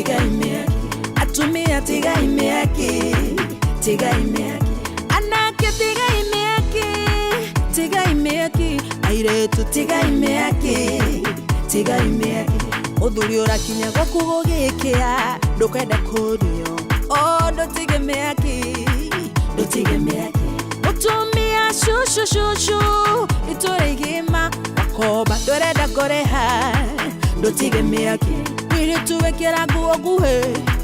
Tigai mĩaki. Atumia tigai mĩaki. Tigai mĩaki. Anake tigai mĩaki. Tigai mĩaki. Airĩtu tigai mĩaki. Tigai mĩaki. Mũthuri ũrakinya gwaku gũgĩkĩa ndũkwenda kũrio. Oh, ndũtige mĩaki. Ndũtige mĩaki. Mũtumia cucu cucu itũra igima wakomba ndũrenda kũrĩha ndũtige mĩaki. Mũirĩtu wĩkĩra nguo nguhĩ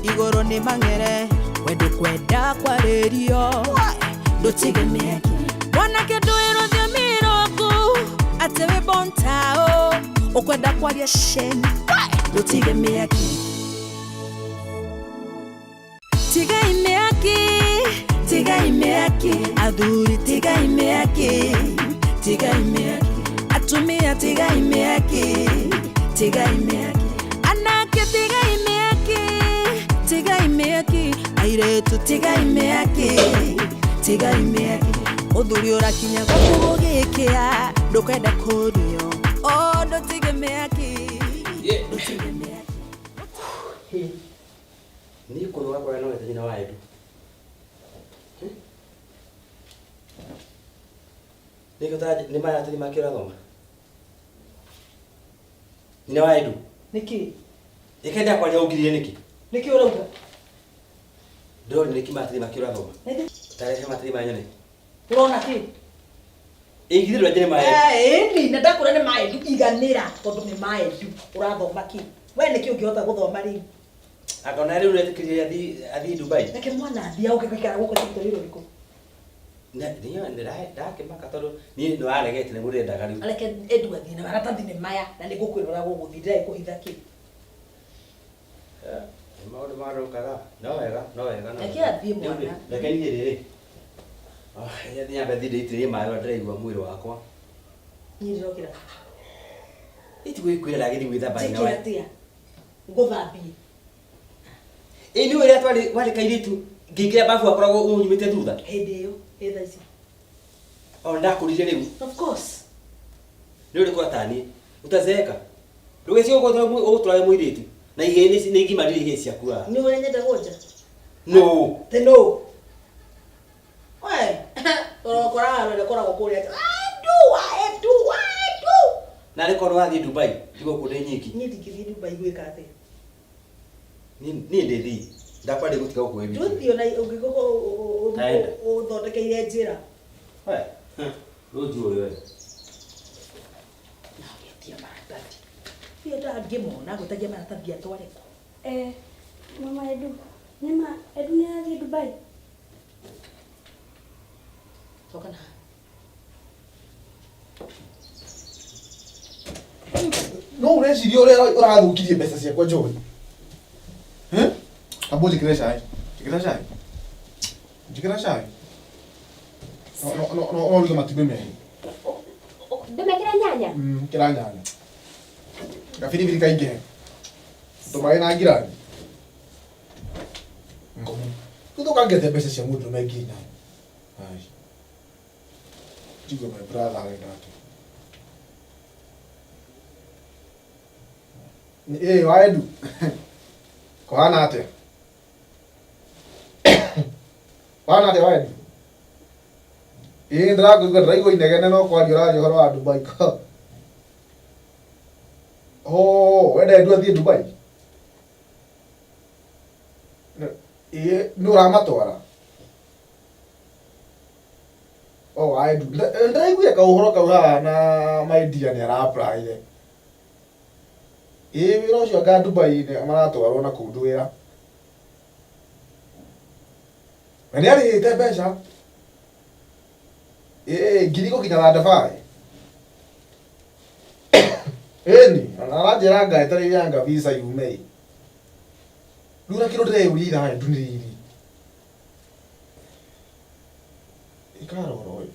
igũrũ nĩ mang'ere we ndũkwenda kwarĩrio ndũtige mĩaki. Mwanake ndũĩ rũthiomi rwaku atĩ wĩ bontao ũkwenda kwaria sheni ndũtige mĩaki. Tigai mĩaki, tigai mĩaki, athuri tigai mĩaki, tigai mĩaki, atumia tigai mĩaki, tigai mĩaki, anake tigai mĩaki, tigai mĩaki, airĩtu tigai mĩaki, tigai mĩaki. Mũthuri ũrakinya gwaku gũgĩkĩa ndũkwenda kũrio, oh ndũtige mĩaki, ndũtige mĩaki. Niĩ kũnoga kũrĩa nogete nyina wa Edu. Nĩkĩo ũtaranjĩ nĩ maratathi make ũrathoma? Nyina wa Edu. Nĩkĩ? Ĩka ndakwaria ũngiririe nĩkĩ? Nĩkĩ ũrauga? Ndĩrona nĩkĩ maratathi make ũrathoma. Tarehe maratathi maya nyone. Ũrona kĩ? Ĩgithĩ ndũrenje nĩ ma Edu. Ĩni, na ndakwĩra nĩ ma Edu iganĩra tondũ nĩ ma Edu. Ũrathoma kĩ? We nĩkĩ ũngĩhota gũthoma rĩu? Anga ona rĩu ũretĩkĩria athiĩ athiĩ Dubai? Reke mwana athiĩ oke gũikara gũkũ tũrute wĩra ũrĩkũ? Ndakĩmaka tondũ niĩ nĩ waregete nĩguo ndĩrendaga rĩu. Reke Edu athiĩ na maratathi nĩ maya na nĩ ngũkwĩra ũrĩa gũgũthiĩ ndĩragĩkũhitha kĩ. Nĩ maũndũ marũkaga. No wega, no wega, no Reke wega. athiĩ mwana. Reke niĩ rĩrĩ. Nyambe thiĩ ndĩitĩrĩrie maĩ ũrĩa ndĩraigua mwĩrĩ wakwa. Niĩ ndĩrokĩra. Itigwĩkwĩra ndagĩthiĩ gwĩthamba nyina Njĩke wa. atĩa? Ngũthambie. Ĩ nĩ ũrĩa twarĩ warĩ kairĩtu ngĩingĩra babu akoragwo ũnyumĩte thutha. Hĩndĩ ĩyo, ĩ thaa ici. O ndakũrire rĩu. Of course. Nĩ ũrĩkũra ta niĩ. Utazeeka. Ndũgecirie ũgũtũra wĩ mũirĩtu. Na ihĩĩ nĩ nĩ ngimarire ihĩĩ ciaku haha. Nĩ ũrĩa nyenda gwonja? Nũ? Tĩ nũ? We, ũrokora haro ĩkoragwo kũrĩa nja. Edu, edu, edu. Na arĩ korwo wathiĩ Dubai, ndigwo kũu ndĩ nyiki. Niĩ ndingĩthiĩ Dubai gwĩka atĩa? Niĩ niĩ ndĩthiĩ. Ndakwa ndĩgũtiga gũkũ wĩ wiki. Ndũthiĩ ona ũngĩkorwo Naenda. ũthondekeire njĩra. We, ndũnjũĩ we. Na ũgetia maratathi. Niĩ ndangĩmona ngwĩtagia maratathi atware kũ? Eh, mama Edu, nĩma Edu nĩ arathiĩ Dubai? Coka na haha. No ũreciria ũrĩa ũrathũkirie mbeca ciakwa njohi? Eh? Amba ũnjĩkĩre cai. Njĩkĩra cai. Njĩkĩra cai. No no no no ũruge matumbĩ merĩ. Ndĩmekĩre nyanya? Mm, kĩra nyanya. Gabiribiri kaingĩhe. Tũmaĩ na ngirathi. Ngomu. Tũthũkangĩte mbeca cia mũndũrũme nginya. Ai. Njigue my brother arenda atĩa. Ĩĩ wa Edu. Kũhana atĩa? Kũhana atĩa wa Edu? Ĩĩ ndĩrakũigua ndĩraigua inegene no kwaria ũraria ũhoro wa Dubai. Oh, wenda Edu athiĩ Dubai? Ĩĩ nĩ ũramatwara? Oh, wa Edu. Ndĩraiguire kaũhoro kau haha na my dear nĩ ara-apply-ire. Ĩĩ wĩra ũcio anga Dubai nĩ maratwarwo na kũu ndwĩra. Na nĩ arĩhĩte mbeca. Ĩĩ ngiri gũkinya thate five. Ĩni, ona aranjĩra anga etereire anga visa yume ĩ. Rĩu na kĩndũ ndĩreyũria ithaa Edu nĩ rĩrĩ. Ĩkarora ũyũ.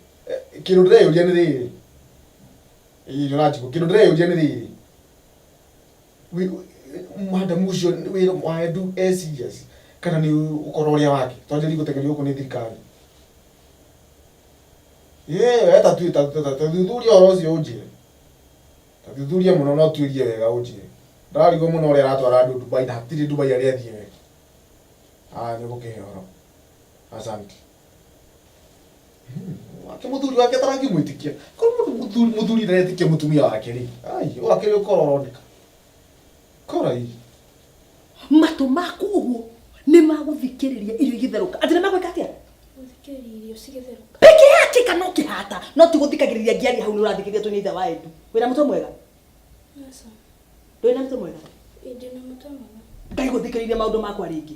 Kĩndũ ndĩreyũria nĩ rĩrĩ. Ĩĩ nĩũranjigua. Kĩndũ ndĩreyũria nĩ rĩrĩ. Madam ũcio wĩra wa Edu e serious kana nĩ ũkora ũrĩa wake twanjĩrĩrie gũteng'erio gũkũ nĩ thirikari. Ĩĩ we ta ta thuthuria ũhoro ũcio ũnjĩre. Ta thuthuria mũno na ũtuĩrie wega ũnjĩre. Ndarigwo mũno ũrĩa aratwara andũ Dubai na hatirĩ Dubai arĩa athiĩ we. Ah, nĩ ũgũkĩhe ũhoro. Asante. Wake mũthuri wake atarangĩmwĩtĩkia. Korwo mũndũ mũthuri mũthuri ndaretĩkia mũtumia wake rĩ. Ai, ũrakĩrĩ ũkora ũroneka. Kora ii. Matũ maku ũguo nĩ magũthikĩrĩria irio igĩtherũka. Atĩ nĩ magwĩka atĩa? Gũthikĩrĩria irio cigĩtherũka. Peke yake kana ũkĩhata no ti gũthikagĩrĩria ngĩaria hau nĩ ũrathikĩrĩria tũ nĩ ithe wa Edu. Wĩna mũtwe mwega? Aca. Ndũrĩ na mũtwe mwega? Ĩ ndĩna mũtwe mwega. Ngai gũthikĩrĩria maũndũ makwa rĩngĩ.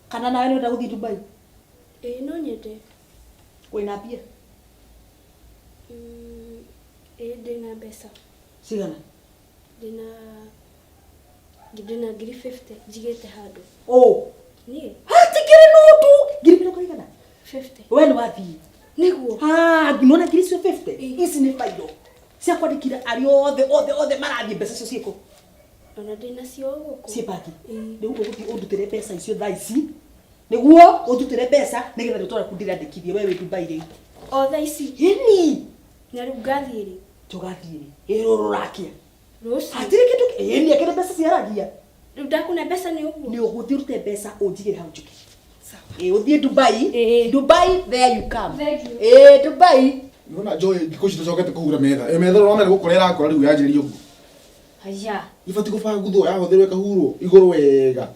Kana nawe nĩ ũrenda gũthiĩ Dubai? Ĩ no nyende. Wĩna mbia? Ĩ ndĩna mbeca. Cigana? Ndĩna ndĩna ngiri 50 njigĩte handũ. Ũ. Niĩ? Hatikĩrĩ nũndũ. Ngiri 50? 50. We nĩ wathiĩ. Nĩguo. Ah, nona ngiri icio 50? Ici nĩ bairo. Cia kwandĩkira arĩa othe othe othe marathiĩ mbeca icio ciĩkũ? Ona ndĩnacio gũkũ. Ciĩ bangi. Ĩĩ. Rĩu ũgũthiĩ ũndutĩre mbeca icio thaa ici. Nĩguo ũndutĩre mbeca nĩgetha rĩtwa rĩaku ndĩrandĩkithie we wĩ Dubai rĩu. O thaa ici. Ĩni. Na rĩu ngathiĩ rĩ? Tũgathiĩ rĩ? Ĩ rũrũ rũrakĩa. Rũciũ. Hatirĩ kĩndũ ĩni akĩrĩ mbeca ciaragia. Rĩu ndakũne mbeca nĩ ũguo? Nĩ ũgũthiĩ ũrute mbeca ũnjigĩre hau njuke. Sawa. Ĩ ũthiĩ Dubai. Ĩĩ. Dubai there you come. Thank you. Ĩ Dubai. Nĩwona Joy thikũ ici tũcokete kũhura metha. Ĩ metha ũrona nĩ gũkũra ĩrakũra rĩu yanjĩrĩria ũguo. Haya. Ibatiĩ gũbanguthwo yahũthĩrwo ĩkahurwo igũrũ wega.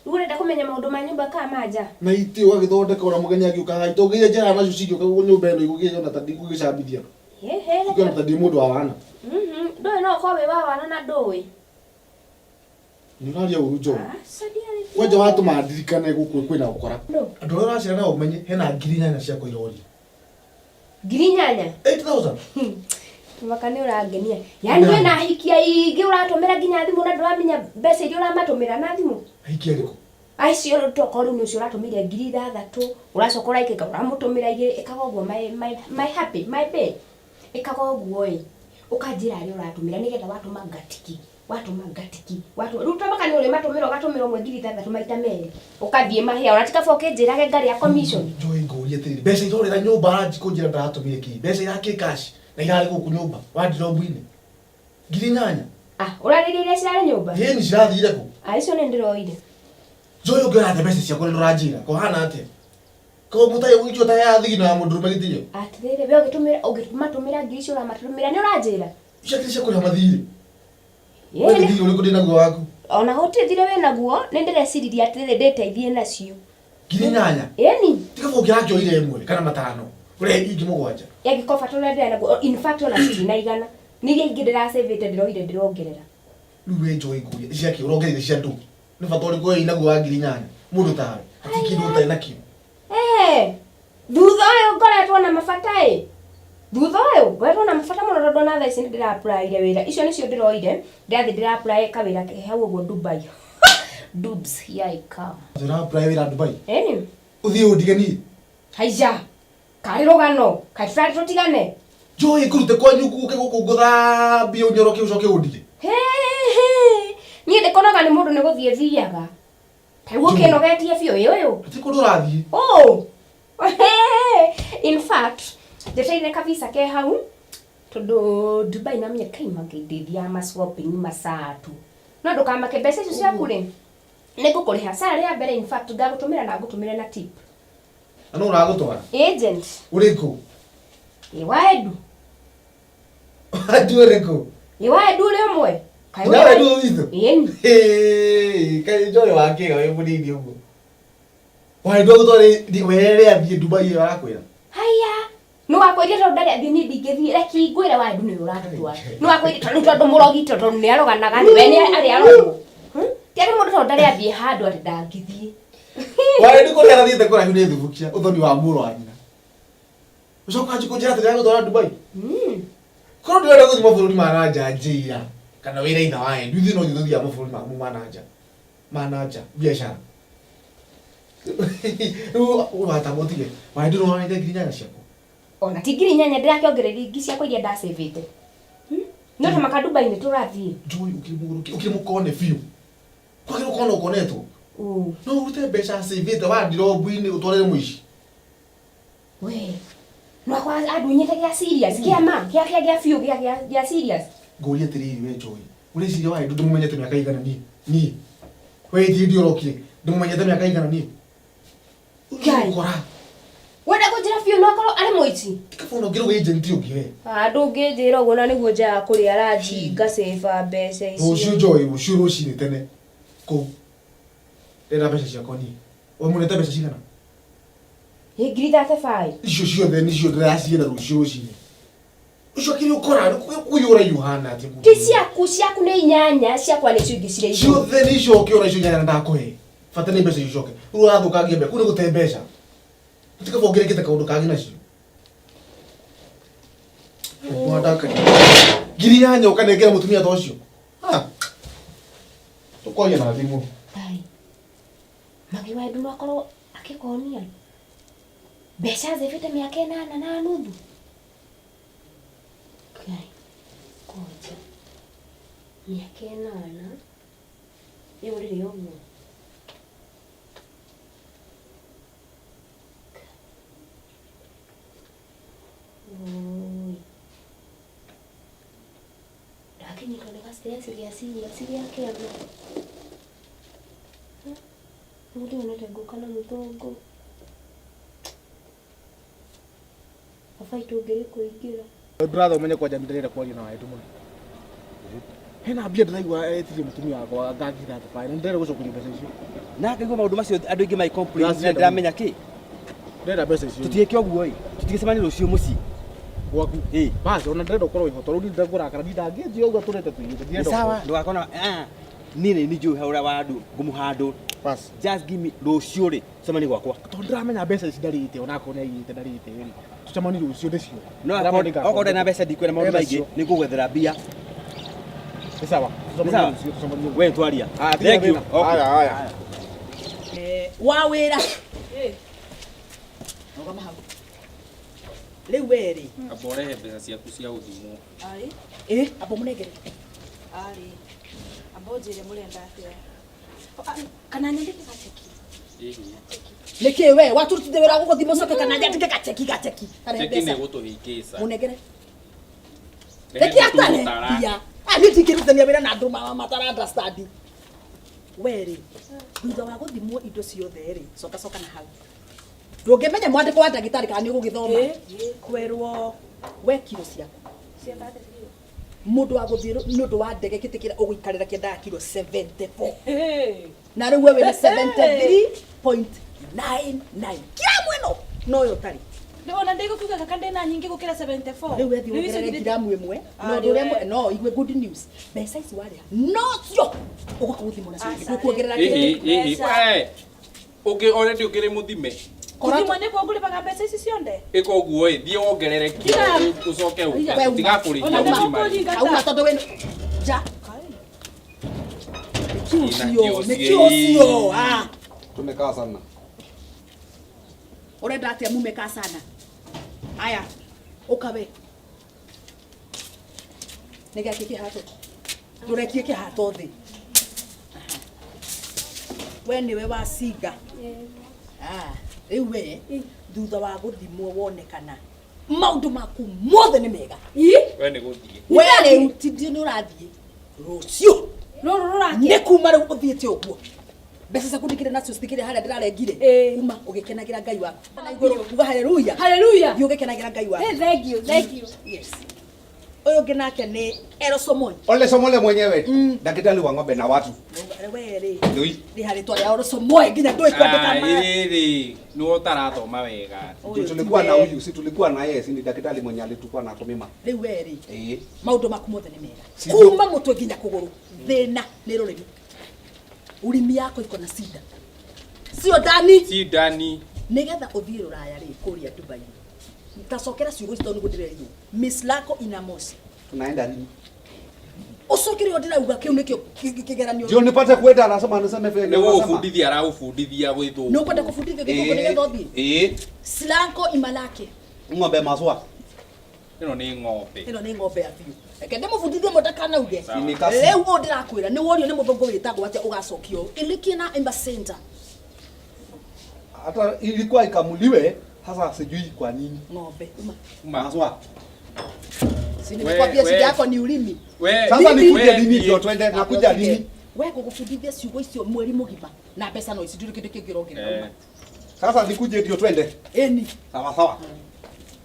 Rĩu ũrenda kũmenya maũndũ ma nyũmba kana ma nja? Na itĩ ũgagĩthondeka ona mũgeni angĩũka haha itongĩ iria njega nacio cingĩũka gũkũ nyũmba ĩno igũkĩona ta ndigũgĩcambithia. Ĩhĩ. Igũkĩona ta ndĩ mũndũ wa wana. Ndũĩ no ũkorwo wĩ wa wana na ndũĩ. Nĩ ũraria ũru Joy. Aca ndiarĩtie. Kwanja watũma ndirikane gũkũ kwĩna ũkora. Ndũ. Andũ arĩa ũracera nao ũmenye hena 8,000 ciakwa iroria. 8,000? 8,000. Maka nĩ ũrangenia. Yaani Na. wĩna ahiki aingĩ ũratũmĩra nginya thimũ na ndũramenya mbeca iria ũramatũmĩra na thimũ. Ahiki arĩkũ? Acio tokorwo rĩu nĩ ũcio ũratũmĩire 6,000, ũracoka ũraikĩka ũramũtũmĩra 2, ĩkaga ũguo my, my, my happy, my babe. Ĩkaga ũguo ĩ. Ũkanjĩra arĩa ũratũmĩra nĩgetha watũma ngatiki. Watũma ngatiki. Watũma. Rĩu tamaka nĩ ũrĩmatũmĩra ũgatũmĩra ũmwe 6,000 maita merĩ. Ũkathiĩ mahĩa ona ti kaba ũkĩnjĩrage ngarĩa commission. Joy ngũrie atĩrĩrĩ, mbeca irorĩra nyũmba aranji kũnjĩra ndaratũmire kĩ? Mbeca irakĩ cash na irarĩ gũkũ nyũmba wardrobe-inĩ. 8,000. Ah, ũrarĩria iria cirarĩ nyũmba? Ĩni cirathire kũ? Ah, icio nĩ ndĩroire. Joy ũngĩona atĩa mbeca ciakwa nĩ ndũranjĩra? Kũhana atĩa? Ko mũtarĩ ũgĩtua ta ya thigino ya mũndũrũme gĩtĩo? Atĩrĩrĩ, we ũgĩtũmĩra ũgĩmatũmĩra ngiri icio ũramatũmĩra nĩ ũranjĩra? Icio akĩrĩ cia kũrĩha mathirĩ. Ĩĩ, We nĩ thirĩ ũrĩkũ ndĩnaguo waku? Ona gũtirĩ thirĩ wĩnaguo, nĩ ndĩreciririe atĩrĩrĩ ndĩteithie nacio. 8,000? Ĩni. Tiga ũngĩrakĩoire ĩmwe kana matano. Ũrĩa ingĩ 7. Yangĩkorwo bata ũrĩa ndĩrĩ naguo, in fact ona citinaigana. Nĩ iria ingĩ ndĩracĩvĩte ndĩroire ndĩrongerera. Rĩu we Joy ngũria, cia kĩ ũrongereire cia ndũ? Nĩ bata ũrĩkũ wĩ naguo wa 8,000? Mũndũ tawe, hatirĩ kĩndũ ũtarĩ nakĩo. Eh, thutha ũyũ ngoretwo na mabata ĩ. Thutha ũyũ ngoretwo na mabata mũno tondũ ona thaa ici nĩ ndĩra-applyire wĩra. Icio nĩcio ndĩroire, ndĩrathiĩ ndĩra-apply kawĩra ke hau ũguo Dubai. Dubs, here I come. Ũra-apply wĩra Dubai? Ĩni. Ũthiĩ ũndige niĩ? Haija. Karĩ rũgano, kaĩ tũrarĩ tũtigane? Joy ngũrute kwanyu ngũke gũkũ ngũthambie ũnyoroke ũcoke ũndige. He, he. Niĩ ndĩkonaga nĩ mũndũ nĩ gũthiĩ thiaga. Ta rĩu ũkĩnogetie biũ ĩ ũyũ. Hatirĩ kũndũ ũrathiĩ. Oh. In fact, njetereire kabisa ke hau tondũ Dubai na menya kai mangĩndeithia ma shopping macatu. No ndũkamake mbeca icio ciaku rĩ. Nĩ ngũkũrĩha salary ya mbere in fact ngagũtũmĩra na ngũtũmĩre na tip. Na nũ ũragũtwara? Agent. Ũrĩkũ? Ĩ wa Edu. Edu ũrĩkũ? Ĩ wa Edu ũrĩa ũmwe. Kaĩ Nawe Edu witũ? Ĩni. Hĩ, kaĩ Joy wakĩga wĩ mũnini ũguo. Wa Edu agũtwara were athiĩ Dubai ĩyo arakwĩra. Haya. Nĩ wakwĩrire tondũ ndarĩ athiĩ niĩ ndingĩthiĩ. Reke ngwĩre wa Edu nĩwe ũratũtwara. Nĩ wakwĩrire tondũ tondũ mũrogi tondũ nĩ aroganaga nĩ we nĩ arĩ arogwo. Ti atĩ mũndũ tondũ ndarĩ athiĩ handũ atĩ ndangĩthiĩ. Wa Edu kũrĩa arathiĩte kũraihu nĩ thubukia ũthoni wa mũrũ wa nyina. Ũcoka wanjie kũnjĩra atĩ ndĩragũtwara Dubai. Korwo ndĩrenda gũthiĩ mabũrũri ma na nja njĩra kana wĩra itha wa Edu ithuĩ no ithuĩ tũthiaga mabũrũri ma na nja. Ma na nja biacara. Rĩu watamba ũtige. Wa Edu nĩ wonaire 8,000 ciakwa. Ona ti 8,000 ndĩrakĩongereria ingĩ ciakwa iria ndacĩvĩte. No ta maka Dubai nĩ tũrathiĩ. Joy ũkĩrĩ mũgũrũki, ũkĩrĩ mũkone biũ. Kwagĩrĩirwo ũkorwo na ũkonetwo. No ũrute mbeca cĩvĩte wardrobe-inĩ ũtwarĩre mũici. We. No akwa andunyĩte gĩa serious, kĩa ma, kĩa kĩa gĩa biũ, gĩa gĩa gĩa serious. Ngũrie atĩrĩrĩ we Joy. Ũreciria wa ndĩmũmenyete mĩaka igana niĩ? Niĩ. We thiĩ ndiĩ ũrokire. Ndĩmũmenyete mĩaka igana niĩ. Ngai. Ũkora. Wenda kũnjĩra biũ no akorwo arĩ mũici? Kabona ũngĩrwo agent ũngĩ we. Ah, ndũngĩnjĩra ũguo na nĩguo njaga kũrĩa ranji ngacĩba mbeca Rũciũ icio. Joy, rũciũ rũcinĩ tene. Kũu. Ndĩrenda mbeca ciakwa niĩ. We mũnete mbeca cigana? Ĩ ngiri 35. Icio ciothe nĩcio ndĩracienda rũciũ rũcinĩ. Ũcio akĩrĩ ũkora kũiyũra iũhana atĩ mũndũ. Ti ciaku, ciaku nĩ inyanya, ciakwa nĩcio ingĩ cirĩ igũrũ. Ciothe nĩ icoke ona icio inyanya ndakũhe. Bata nĩ mbeca icoke. Rĩu ũrathũkangia mbeca. Kũu nĩ gũte mbeca. Tikaba ũngĩrekete kaũndũ kangĩ nacio. Mwandakaria. Ngiri inyanya ũkanengera mũtumia ta ũcio. Ah. Tũkwaria na thimũ. Ngai. Mami wa Edu no akorwo akĩkonia. Mbeca nzĩbĩte mĩaka ĩnana na nuthu. Ngai. Koja. Mĩaka ĩnana. Yũrĩre ũguo. Oi. Ndakinyitwo nĩ ga-stress gĩa serious gĩa kĩama. Rĩu ndionete ngũka na mũthũngũ. Baba itũ ũngĩrĩ kũingĩra. Brother ũmenye kwanja nĩ ndĩrenda kwaria na Waedu mũno. Hena mbia ndĩraigua etirie mũtumia wakwa ngaki 35 na ndĩrenda gũcokeria mbeca icio. Na ngaigua maũndũ macio andũ aingĩ mai complain na Ndĩracienda ndĩramenya kĩ. Ndĩrenda mbeca icio. Tũtigĩke ũguo ĩ. Tũtigĩcemanie rũciũ mũciĩ. Gwaku. Ĩ. Basi ona ndĩrenda ũkorwo wĩho tondũ niĩ ndĩrakũrakara niĩ ndangĩnjia ũguo tũrete tũiyĩte. Nĩ Ndirenda sawa ũkorwo. ndũgakona ah niĩ nĩ njũĩ harĩa wa andũ ngũmũhandũ. Basi. Just give me rũciũ rĩ cemanie gwakwa. Tondũ ndĩramenya mbeca ici ndarĩte onakorwo nĩ aiyĩte ndarĩte rĩ. Tũcemanie rũciũ ndĩcio. No Ndĩramenya nĩngakorwo okorwo ndĩ na mbeca ndikwenda maũndũ Ndĩrenda maingĩ cio. nĩ ngũgwethera mbia. Nĩ sawa. Nĩ Tũcemanie sawa? rũciũ tũcemanie rũciũ. We twaria. Ah, tiga Thank you. thĩna. Okay. Haya haya. Wa wĩra. Rũgama hau. Rĩu we rĩ. Amba ũrehe mbeca ciaku cia gũthimwo. Arĩ, Ĩ, amba mũnengere. arĩ. Amba ũnjĩre mũrenda atĩa. Kana nyandĩke gaceki. Nĩ kĩ we waturutithia wĩra wa gũgũthima ũcoke kana nyandĩke gaceki gaceki. Tarehe Cheki nĩ mbeca. gũtũhĩngĩca. Mũnengere. Rehe Reke atare tũgũtara. mbia. Ah, niĩ ndingĩrutithania wĩra na andũ matara understand. We rĩ, thutha wa gũthimwo indo ciothe rĩ, coka coka na hau. Ndũngĩmenya mwandĩko wa ndagĩtarĩ kana nĩ ũgũgĩthoma. Kwerwo we kiro ciaku. Mũndũ wa gũthiĩ nĩ ũndũ wa ndege gĩtĩ kĩrĩa ũgũikarĩra kĩendaga kiro 74. Na rĩu we wĩna 73.99. Kiramu ĩno noyo ũtarĩ. Ona ndigũkiuga kaka ndĩna nyingĩ gũkĩra 74. Rĩu wethi Rĩu icio wongerere githĩ- ngiramu ĩmwe. Ah, Na ũndũ ũrĩa rĩu mwe- no igue good news. Mbeca ici warĩha nocio ũgoka gũthimwo nacio Aca, ndũkuongerera Ĩhĩ, kĩndũ. ĩhĩ, Mbeca. we. Ũngĩ already ũkĩrĩ mũthime. Gũthimwo nĩkuo ngũrĩhaga mbeca ici cionde. Ĩka ũguo ĩ, thiĩ wongerere kiro Tiga. ũcoke We ũke. uma. Tũtigakũrĩhia Ona gũthima. ndĩgũkũringata. Auma tondũ wĩna nja. Nĩ Ĩna kĩ ũcio? Nĩ kĩ kĩ ũcio, ũcio? Ah. Tumekaa sana. Ũrenda atĩa mumekaa sana? Aya, ũka we. Nĩ gĩakĩ kĩhato? Ndũrekie kĩhato thĩ. Aha. We nĩwe wacinga. Ah, rĩu we thutha wa gũthimwo wonekana maũndũ maku mothe nĩ mega. We nĩ gũthiĩ. We rĩu ti nĩ ũrathiĩ rũciũ. Rũrũ rũrakia. Nĩ kuma rĩu ũthiĩte ũguo. Mbeca ciaku ndikĩrĩ nacio citikĩrĩ harĩa ndĩrarengire. Ĩĩ. Uma ũgĩkenagira Ngai waku. Na igũrũ uga haleluya. Hallelujah. Thiĩ ũgĩkenagira Ngai waku. Hey, thank you, thank you. Yes. Ũyũ ũngĩ nake nĩ Erosomoi. Ole Somole mwenyewe. Daktari wa ng'ombe na watu. We rĩ. Ndio hii. Rĩ harĩ twa rĩa Erosomoi nginya ndũĩ kwandĩka Ah, ma. ĩrĩ, nĩwe ũtarathoma wega. Ũyũ ti Tulikuwa na we. huyu, si tulikuwa na yeye, si ni daktari mwenye alitukuwa na kumima. Rĩu we rĩ. Eh. Maũndũ maku mothe nĩ mega. Sivyo? Kuma mũtwe nginya kũgũrũ. Thĩna nĩ rũrĩmĩ. Urimi yako iko na sida. Sio ndani. Si ndani. Nigetha ũthiĩ rũraya rĩ kũrĩa Dubai. Tacokera ciugo ici tondũ nĩguo ndĩrerirwo. Miss lako ina moshi. Tunaenda lini? Ũcokere ũrĩa ndĩrauga kĩu nĩkĩo kĩgeranio. Ndio nipate kwenda anasema niseme vile. Nĩ gũgũbundithia aragũbundithia gĩthũngũ. Nĩ ũkwenda kũbundithio gĩthũngũ nĩgetha ũthiĩ? Eh. Silanko imalake. Ng'ombe mazwa. Ĩno nĩ ng'ombe. Ĩno nĩ ng'ombe ya biũ. Reke ndĩmũbundithie mũndũ ndakanauge. Sawa. Ni kasi. Rĩu ũũ ndĩrakwĩra nĩ worio nĩ mũthũngũ wĩtagwo atĩa ũgacokio. Ilikina Embassy Center. Hata ilikuwa ikamuliwe, sasa sijui kwa nini. Ng'ombe. Uma. Uma. Mazwa. Si nimekwambia We- shida we- yako ni ulimi. We- Sasa Mimi- nikuje we- lini ndio twende nakuja lini? We ngũgũbundithia ciugo icio mweri mũgima na mbeca no ici ndũrĩ kĩndũ kĩngĩ ũrongerera. Eh. Sasa nikuje ndio twende. Ĩni. Sawa sawa.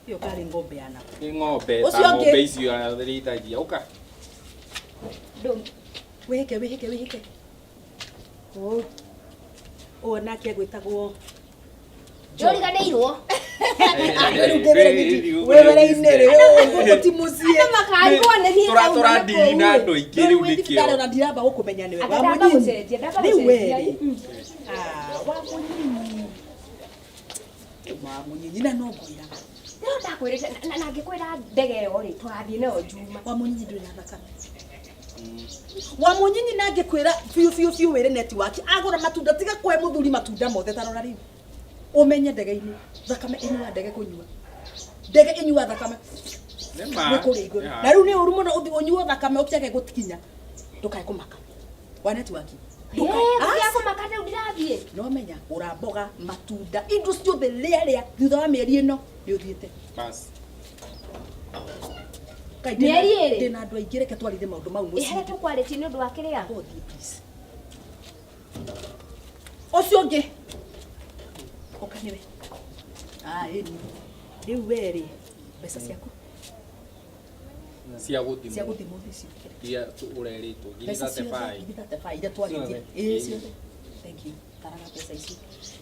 Ĩyo karĩ ng'ombe yana. Nĩ ng'ombe Ũcio ta ũngĩ. ng'ombe icio arĩithagia ũka Wĩhĩke wĩhĩke wĩhĩke. Oh. Ũyũ nake gwĩtagwo Ndũriganĩirwo. wĩwĩra-inĩ rĩ gũkũ ti mũciĩ. Makarigwo nĩ niĩ Tũra- tũradili na andũ aingĩ rĩu Rĩu wĩ nĩkĩo. thibitarĩ ona ndiramba gũkũmenya nĩwe. Anga Wa ndamba mũnyinyi. gũcenjia, ndamba Rĩu we gũcenjia. rĩ. Ah, wa mũnyinyi. Wa mũnyinyi na no ngwĩraga. No ndakwĩrĩte na ngĩkwĩra ndege ĩyo rĩ tũgathiĩ nayo Juma. Wa mũnyinyi ndũrĩ na thakame. Wa mũnyinyi na ngĩkwĩra biũ biũ biũ wĩre network agũra matunda tiga kũhe mũthuri matunda mothe ta rora rĩu. Ũmenye ndege-inĩ thakame ĩnyua ndege kũnyua. Ndege ĩnyua thakame Nĩ ma. nĩ kũrĩa igũrũ. Nĩ Na rĩu nĩ ũru mũno ũthiĩ ũnyue thakame ũkĩage gũkinya. Ndũkae kũmaka. Wa network. Eh, gũtiga kũmaka rĩu ndirathiĩ. No menya gũra mboga matunda indo ciothe rĩa rĩa thutha wa mĩeri ĩno nĩ ũthiĩte. Bas. Kai, Mĩeri ĩrĩ? ndĩna andũ aingĩ reke twarithie maũndũ mau Ĩ mũciĩ. harĩa tũkwarĩtie nĩ ũndũ wa kĩrĩa? Ũthiĩ please. Ũcio ũngĩ. Ũka nĩwe. Ah, ĩni. Rĩu we rĩ mbeca ciaku Cia gũthimwo. cia gũthimwo ciũkĩre. Iria ũrerĩtwo ngiri Mbeca ciothe 35. ngiri 35 iria twarĩtie. Ciothe. Ĩĩ ciothe. Thank you. Taraga mbeca icio.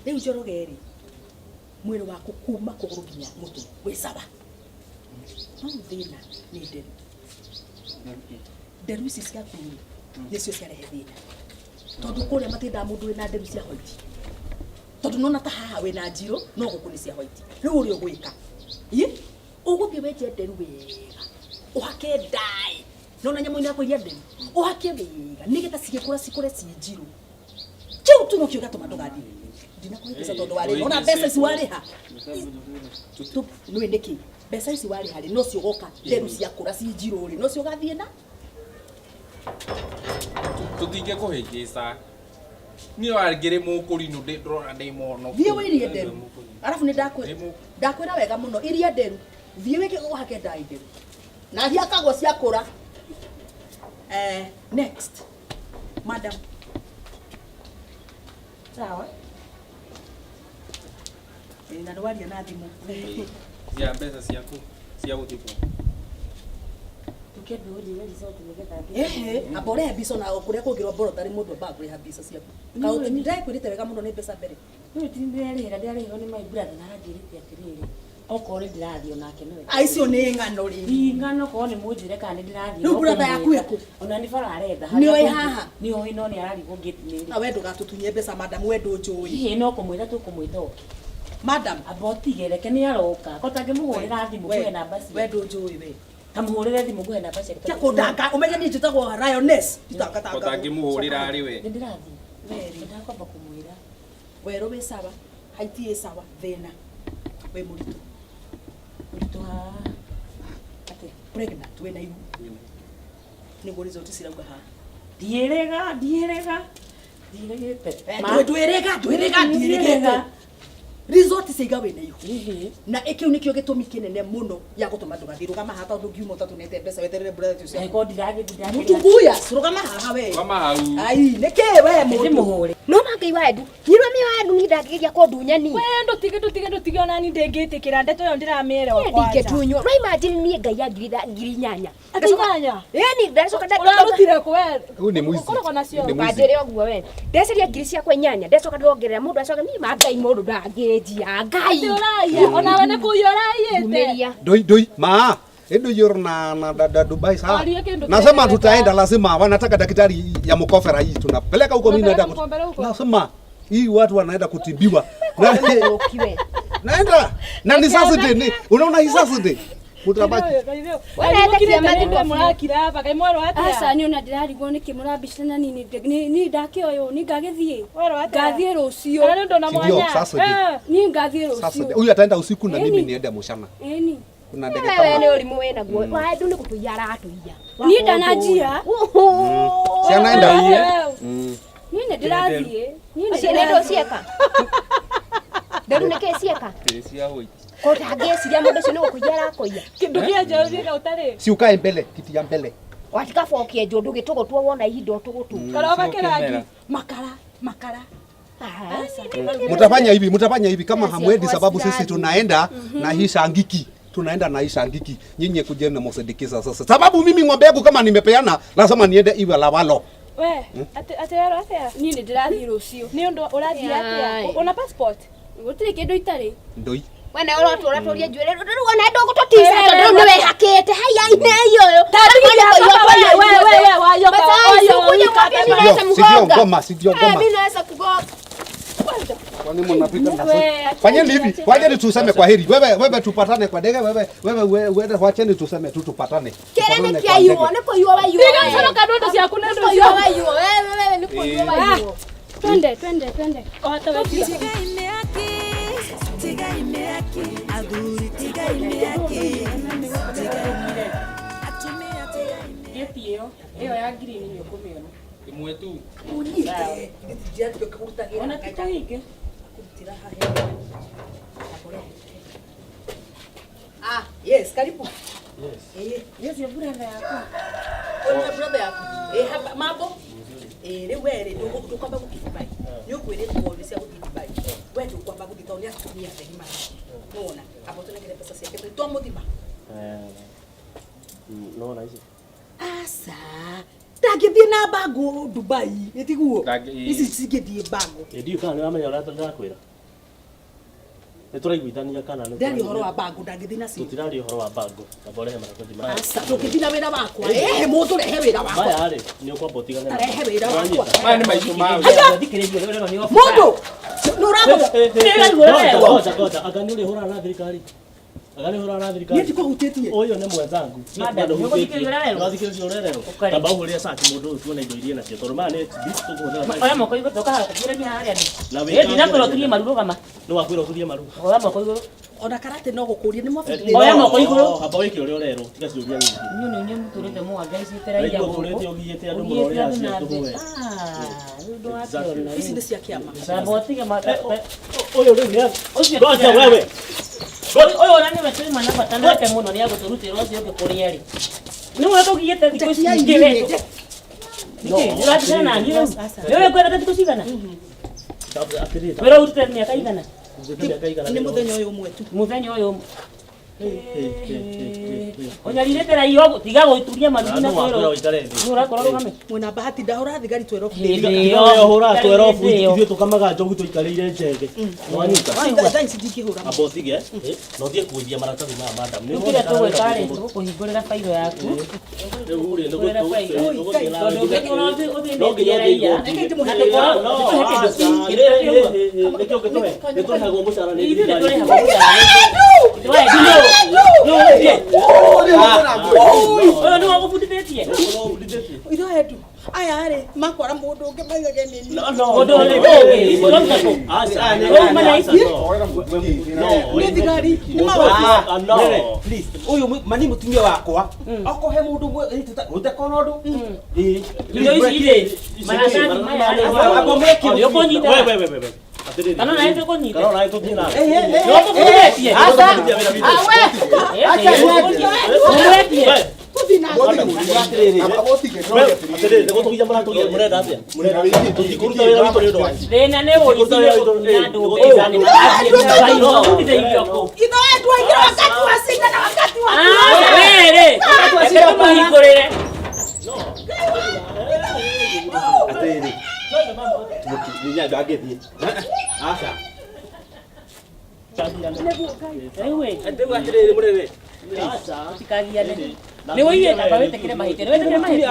Rĩu Njoroge rĩ mwĩrĩ waku kuma kũgũrũ nginya mũtwe wĩ sawa. No thĩna nĩ nderu. Nderu ici ciaku rĩ nĩcio ciarehe thĩna. Tondũ kũrĩa matiendaga mũndũ wĩna nderu cia white. Tondũ nona ta haha wĩna njirũ no gũkũ nĩ cia white. Rĩu ũrĩa ũgwĩka. Ĩ ũgũthiĩ wenje nderu wega. Ũhake ndaĩ. Nona nyamũ-inĩ yakwa iria nderu. Ũhake wega nĩgetha cigĩkũra cikũre ciĩ njirũ. Kĩu tu nokĩo gĩatũma ndũgathiĩ. Ndinakũhe mbeca tondũ warĩha. Ona mbeca ici warĩha. Nĩũĩ nĩkĩ? Mbeca ici warĩha rĩ nocio ũgoka nderu ciakũra ciĩ njirũ rĩ nocio ũgathiĩ na Tũtingĩkũhĩngĩca. Niĩ wangĩrĩ mũkũrinũ ndĩrona ndĩ mũhonoku. Thiĩ wĩirie nderu. Arabu nĩ ndakwĩra ndakwĩra wega mũno iria nderu. Thiĩ wĩke ũhake ndaĩ nderu. Na hiakagwo ciakũra. Eh, next. Madam. Sawa. Ĩ, na nĩwaria na thimũ. Cia mbeca ciaku cia gũthimwo. Ehe, amba ũrehe mbica ona kũrĩa kũngĩ laboratory mũndũ ambaga kũrĩha mbica ciaku. Kaũndũ ndĩrakwĩrĩte wega mũno nĩ mbeca mbere. Rĩu ti ndĩrerĩhĩra ndĩrarĩhĩrwo nĩ my brother na aranjĩrĩte atĩrĩrĩ okorwo nĩ ndĩrathiĩ onake nĩwe Ah, icio nĩ ng'ano rĩ. Ii ng'ano korwo nĩ mũnjĩre kana nĩ ndĩrathiĩ Rĩu brother yaku ĩkũ? Ona nĩ bara aretha Nĩoĩ haha? Nĩoĩ no nĩ ararigwo gate nĩ Na we ndũgatũtunye mbeca madam we ndũnjũĩ. Hihi no kũmwĩra tũkũmwĩta oke. Madam. Amba ũtige reke nĩ aroka. Ko tangĩmũhũrĩra thimũ We- ngũhe namba ciake. We ndũnjũĩ we. Kamũhũrĩre thimũ ngũhe namba ciake. Tia kũndanga ũmenye niĩ njĩtagwo lioness. Ko tangĩmũhũrĩra rĩ we. Nĩ ndĩrathiĩ. Weri. Ndakwamba kũmwĩra. Werũ wĩ sawa, haiti ĩ sawa, thĩna. Wĩ mũritũ. Mũritũ ha. Atĩ pregnant wĩna ihu. Nĩguo result cirauga haha. Ndiĩrĩga, ndiĩrĩga. Ndiĩrĩgĩte. Ndwĩrĩga, ndwĩrĩga, ndiĩrĩgĩte. Result ciaiga wĩna ihu. Na ĩkĩu nĩkĩo gĩtũmi kĩnene mũno gĩa gũtũma ndũgathiĩ. Rũgama haha tondũ ngiuma ũtatũnete mbeca weterere brother ũcio. Angĩkorwo ndiragĩthiĩ Mũtunguya, rũgama haha we. Rũgama hau. Ai, nĩkĩ we mũndũ? Ndĩmũhũre. No ma Ngai wa Edu, nyirwa mi wa Edu ni ndangĩgeria kũndunya ni. We ndũtige ndũtige ndũtige ona ni ndĩngĩtĩkĩra ndeto ĩyo ndĩramĩerewa Niĩ kwanja. ndingĩtunywo. No imagine niĩ Ngai ya ngiri inyanya. Atĩ inyanya? Ĩni ndacoka Ũrarutire kũ we? Huyu ni mwizi. Ũkoragwo nacio. Ni mwizi. Ndũkanjĩre ũguo we. Ndeceria ngiri ciakwa inyanya, ndacoka ndĩrongerera mũndũ acoka niĩ ma Ngai mũndũ ndangĩnjia. Ngai. Atĩ ũraiya, onawe nĩ kũiya ũraiyĩte. Vumilia. Doi doi ma endo yoro na na da, da Dubai sawa. Warie kĩndũ Nasema kĩrĩa tutaenda lazima, wanataka daktari ya mkofera hii tunapeleka huko, mimi naenda Unapeleka mkombera huko? Lazima hii watu wanaenda kutibiwa. Na, Ukiwe. naenda na ni Saturday ni unaona hii Saturday mutabaki Mũrakira hapa kaĩ mwerwo atĩa? Aca niĩ ona ndĩrarigwo nĩkĩ mũrambicana niĩ niĩ ndakĩoywo niĩ ngagĩthiĩ Werwo atĩa? ngathiĩ rũciũ Kana nĩ ũndũ na Ndio, mwanya? Saturday. Eh. niĩ ngathiĩ Saturday. rũciũ Huyu ataenda usiku na mimi Ĩni. niende mchana. ĩni Kuna ndege Wewe kama nĩ ũrimũ wĩnaguo. Wa Edu nĩ gũtũiya aratũiya. niĩ ndananjia si anaenda. Wewe. niĩ nĩ ndĩrathiĩ niĩ nĩ Acio nĩ ndũ ndĩrathiĩ cieka. Nderu nĩ kĩ cieka? Ĩ cia white. Ko ndangĩciria mũndũ ũcio nĩ gũkũiya arakũiya. Kĩndũ kĩa njaũ gĩka ũtarĩ. Si ukae mbele, kiti ya mbele. Watiga bokenjwo ndũgĩtũgũtwo wona ihinda ũtũgũtũ. Karoba kĩrangi. Makara, makara. Mtafanya hivi, mtafanya hivi kama hamwendi, sababu sisi tunaenda na hii shangiki, tunaenda na hii shangiki. Nyinyi kujeni na msindikiza sasa, sababu mimi ng'ombe yangu kama nimepeana lazima niende iwe lawalo. We, atĩ atĩ werwo atĩa? Niĩ nĩ ndĩrathiĩ rũciũ. Nĩ ũndũ ũrathiĩ Ai. atĩa? Una passport? Gũtirĩ kĩndũ itarĩ. Ndoi We nawe ũratũra tũrie njuĩrĩ rĩu ona ndũgũtũtica tondũ rĩu nĩ wĩhakĩte haya inĩ ũyũ. We, we, we, wayoka, wayoka, Mimi naweza Sio, sio mgonga. ngoma, sio ngoma. Mimi naweza kugonga. Kwani mnapita na We, sote? Fanyeni hivi, wacheni tuseme kwa heri. Wewe wewe tupatane kwa ndege, wewe wewe wewe wacheni tuseme tu tupatane. Kĩrĩa nĩ Tupatane kwa kĩaiywo ndege. nĩ kũiywo waiywo. Tiga mconoka ndondo ciaku na Nĩ ndondo kũiywo ciaku. waiywo. Wewe wewe nĩ kũiywo waiywo. Twende, twende, twende. Ohata wekira. Geti ĩyo ĩyo ya green nĩ ũkũmĩona. Ĩmwe tu. Ũnyite. Ndĩratuĩka kũrutagĩra. Ona ti kũhinge. Kũrutĩra haha. Ah, yes, karibu. Yes. Eh, Nĩ ũcio brother yakwa. ũyũ nĩ brother yaku. Eh, hapa mambo. Eh, rĩu we rĩ ndũkwamba gũthiĩ Dubai. Nĩ ũkwĩrĩtwo nĩ cia gũthiĩ Dubai. We ndũkwamba gũthiĩ tondũ nĩ atumia thegi mara. Nĩwona? Amba ũtũnengere mbeca ciake twamũthima. No na ici. Aca. Ndangĩthiĩ na bango Dubai, ĩtiguo? Ndangĩ- Ici cingĩthiĩ bango. Ndiũ kana nĩ wamenya ũrĩa ndĩrakwĩra. Nĩ tũraiguithania kana nĩ Ndĩraria ũhoro wa bango, ndangĩthiĩ nacio. Tũtiraria ũhoro wa bango. Amba ũrehe maratathi maya. Aca, ndũngĩthiĩ na wĩra wakwa. Rehe mũndũ, rehe wĩra wakwa. Maya rĩ, nĩ ũkwamba ũtigane namo. Rehe wĩra wakwa. Maya nĩ maitũ mawe. Thikĩrĩria ũrĩa nĩ Mũndũ, nĩ ũramũra. Ngoja, ngoja, ngoja. Anga nĩ ũrĩhũrana na thirikari. Anga nĩ ũhũrana na thirikari. Niĩ ndikũhutĩtie. Ũyũ nĩ mwenzangu. Madam, nĩ ũgũthikĩrĩria ũrĩa ũrerwo? Ũrathikĩrĩria ũrĩa ũrerwo? Ũkarĩ. Tamba ũhũrĩre search mũndũ ũyũ tuone indo iria nacio tondũ maya nĩ HB tũkũhũthĩra. Oya moko igũrũ toka haha tũkĩrania harĩa ndĩ. Na Ĩ wĩke ndinakwĩra ũturie maru rũgama. Nĩ wakwĩra ũturie maru. Oya moko igũrũ. Ona karate no gũkũria nĩ mwabundithĩtio. Oya moko igũrũ. Amba wĩke ũrĩa ũrerwo, tiga ciũria nyingĩ. Inyuĩ nĩ inyuĩ mũtũrĩte mũangaicĩte raia Raigua gũkũ. ũtũrĩte ũgiĩte andũ mũno Ũgiĩte ũrĩa andũ na acio tũhũe. thĩ. Ah, rĩu ndũrakĩona. Ici nĩ cia kĩama. Tamba ũtige ma- Ũyũ rĩu nĩ Ũcio Ngoja wewe. Ũyũ ona nĩwe tũima na bata nake mũno nĩ agũtũrutĩra ũcio ũngĩ kũrĩa rĩ. Nĩwe tũgiĩte thikũ ici nyingĩ we. Nĩkĩ? Nĩũratigana na niĩ rĩu? Nĩ ũrĩ ngwenda thikũ cigana? Atĩrĩrĩ. Wĩra ũrutĩte mĩaka igana? Ũrutĩte mĩaka igana. Nĩ mũthenya ũyũ ũmwe tu. Mũthenya ũyũ ũmwe. Ũnyarirĩte raia ũguo tiga gũturia maru Na nginya nũ wakwĩra kwĩrwo. ũikare thĩ? Nũ ũrakwĩra ũrũgame? Mwĩna bahati ndahũra thigari 12 Hĩndĩ Tiga ĩyo. we ũhũraga twerobu Hĩndĩ ĩyo. ithuĩ tũkamaga njogu tũikarĩire njenge. Nĩwanyita? Thaa ici ndingĩhũra. Amba ũtige, na ũthiĩ kuithia maratathi maya madam. Nĩ Rĩu kĩrĩa tũgwĩka rĩ, ũrona tũgũkũhingũrĩra bairo yaku. Rĩu rĩ, Kũhingũrĩra bairo. nĩgũthiĩ na Tondũ ũngĩkorwo No nginya ũthĩnĩtie ũthiĩ raia, igoti. na tũkorwo No, tũhe kĩndũ aca, kĩndũ kĩu. nĩkĩo ũngĩtũhe? Nĩtũrĩhagwo mũcara nĩ Ithuĩ thirikari. nĩtũrĩhagwo mũcara. We, nũ? Nũ ũcio? Ũyũ nĩwe ũgũbundithĩtie? Itho endu. Aya rĩ, makwara mũndũ ũngĩ maigage nĩ niĩ. No, no, Mũndũ ũrĩkũ ũngĩ? Ici ũraruta kũ? Aca, Ũrauma na ici? no. Nĩ thigari, nĩ maũndũ. Ah, no. Nene, please. Ũyũ mani mũtumia wakwa. Okorwo he mũndũ ũtekona ũndũ. Ĩĩ. Indo ici rĩ, maratathi maya rĩ, Amba mwĩke nĩ ũkũnyita? We, we, we, we, we. Atĩrĩrĩ. Kana ona nĩ tũkũnyita? Kana ona nĩ tũthiĩ nawe. Nĩ ũkũbundithĩtie? Aca. Ũmwetie? We, Tũthiĩ na atĩrĩrĩ. We, atĩrĩrĩ, nĩ gũtũgia mũratũgia, mũrenda atĩa? Mũrenda atĩa? Tũtikũruta wĩra witũ nĩ ũndũ wanyu. Thĩna nĩ ũici nĩ gũtunya andũ mbeca nĩ marathiĩ na ũbundithĩirio kũ? Itho endu aingĩra wakati wa cinda na wakati wa Ah, we rĩ, reke tũmũhingũrĩre. Atĩrĩrĩ. Nĩ ndangĩthiĩ. Aca. Rĩu ĩ, Rĩu atĩrĩrĩ mũrĩrĩ. tũtikagiane. Nĩ wĩiyĩte amba wĩtĩkĩre mahĩtia. Nĩ wĩtĩkĩre mahĩtia?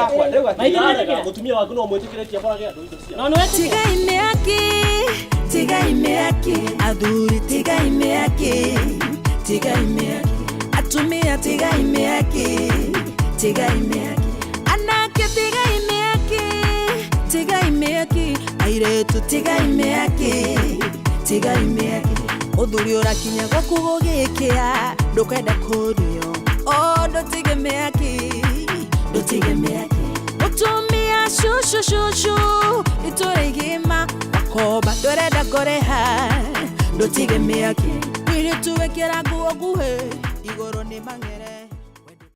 Mahĩtia nĩ wetĩkĩra? Mũtumia waku no mwĩtĩkĩrĩtie aborage andũ indo cia. No nĩ wetĩkĩra? Tigai mĩaki, tigai mĩaki, athuri tigai mĩaki, tigai mĩaki, atumia tigai mĩaki, tigai mĩaki, anake tigai mĩaki, tigai mĩaki, airĩtu tigai mĩaki, tigai mĩaki, mũthuri ũrakinya gwaku gũgĩkĩa, ndũkwenda kũrio, oh ndũtige mĩaki, ndũtige mĩaki. Mutumia shushu shushu itũra igima wakoba ndũrenda kũrĩha ndũtige mĩaki. Mũirĩtu Airĩtu ĩkĩra nguo nguhĩ igũrũ nĩ mang'ere.